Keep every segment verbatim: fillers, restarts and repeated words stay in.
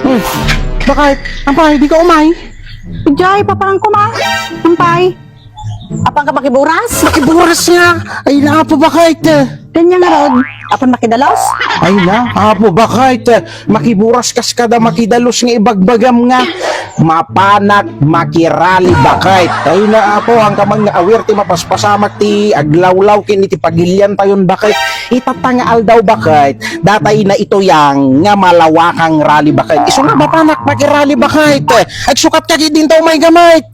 Hmm. Bakit? Ampay, di ka umay? Ijay, paparang kuma. Ampay. Apan ka makiburas? Makiburas nga. Ay, na, Apo, bakit? Kanya nga rod. Apan makidalos? Ay na, Apo, bakit? Makiburas kas kada makidalos nga ibagbagam nga mapanak makirali, bakit? Ay na, Apo, ang kamang nga awir ti mapaspasamak ti aglawlaw ken iti pagilian tayon, bakit? Itatta nga aldaw, bakit? Datay na ito yang nga malawakang rali, bakit? Isu nga mapanak makirali, bakit? Agsukat ka gid dinto, may gamit.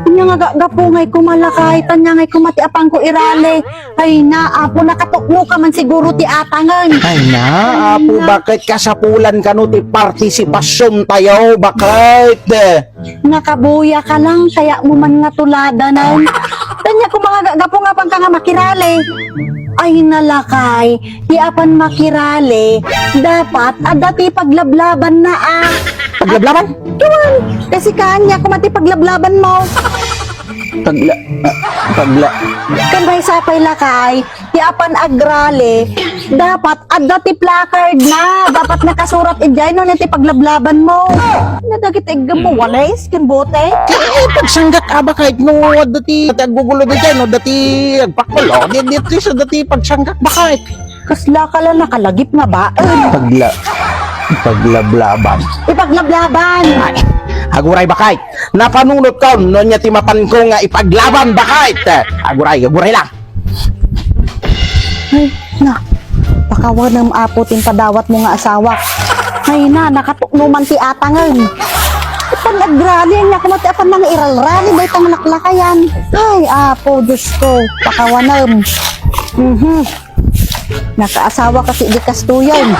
Anya nga ga-, gapu ngay kumalakay, tanya ngay kuma ti apanko irali. Ay na, Apo, nakatukno ka man siguro ti atangen. Ay na, Apo, bakit kasapulan kano ti partisipasion tayo? Bakit? Nakabuya ka lang, kaya mo man nga tuladanan. Tanya ko mga ga-, gapu nga pang ka nga makirali. Ay na lakay, ti apan makirali, dapat adda ti paglablaban na, ah. Paglablaban? Tuan, kasi kanya kuma ti paglablaban mo. Pagla-, ah, pagla- Kan may sapay lakay, ti apan agrali, dapat adda ti placard na. Dapat nakasurat idiay no ti paglablaban mo. Nadagit iggem mo, walis, ken bote. Eh, pagsanggak aba kahit no, adda ti, ti aggugulo di dyan, no, dati agpakul, oh, di, di, di, sa dati pagsanggak, bakit? Kasla ka lang nakalagip nga ba? Pagla-, paglablaban. Ipaglablaban! Ay, aguray, bakit? Napanunot ko, no niya ti mapan ko nga ipaglaban, bakit? Aguray, aguray lang. Ay, na, pakawanem, Apo, ti padawat mo nga asawa. Ay na, nakatukno man ti atangen. Pag agrali, anya kuma ti apan nang iralrali, dayta nga laklakayan. Ay, Apo, Diyos ko, pakawanem. Mhm. Nakaasawa kasi di kastoyan.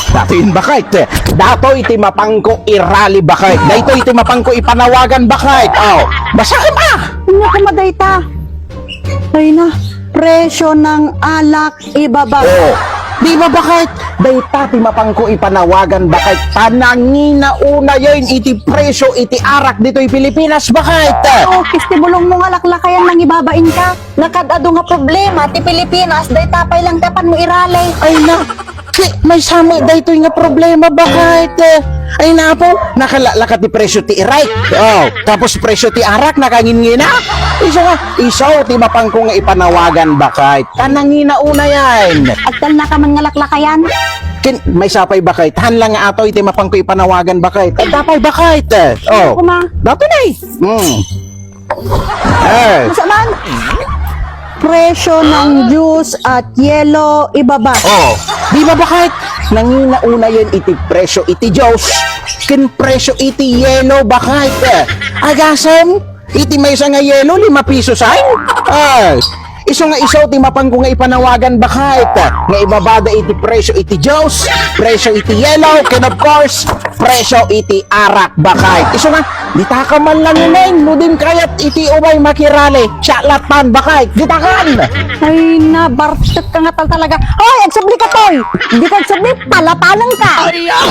Datoy in bakit? Datoy ti mapangko irali bakit? Daytoy ti mapangko ipanawagan bakit? Oh, basam, ah! Anya kuma dayta? Ay na, presyo ng alak ibaba. Oh, di ba bakit? Dayta ti mapangko ipanawagan bakit? Panangina unayen iti presyo iti arak ditoy Pilipinas bakit? Oh, kis ti bulong mo nga laklakayan nang ibabain ka. Nakad-adu nga problema ti Pilipinas, dayta pay lang ti apan mo irali. Ay na, ti, maysa met daytoy nga problema, bakit? Ay na, Apo, nakalalakat ti presyo ti iray. Oh, tapos presyo ti arak, nakangingina. Isu nga, isu ti mapangko nga ipanawagan, bakit? Kanangina unayen. Agtalna ka man nga laklakayan? Ken, maysa pay, bakit? Han lang nga atoy ti mapangko ipanawagan, bakit? Adda pay, bakit? Oh, kuma. Datoy na eh. Hmm. Eh. Masa man? Presyo ng juice at yelo ibaba. Oh, di ba bakit? Nangina unayen iti presyo iti juice ken presyo iti yelo, bakit? Agasem, iti maysa nga yelo, lima pisos ay? Ah, isu nga isu ti mapangko nga ipanawagan, bakit? Nga ibabada iti presyo iti juice, presyo iti yelo, ken of course, presyo iti arak, bakit? Isu nga, dita ka man lang, Ineng, no din kayat iti umay makirali. Siya latan, bakit? Dita kan! Ay na, bartek ka nga tal talaga. Ay, agsubli ka, Toy! Di ka agsubli, palatalan ka! Ay, ah!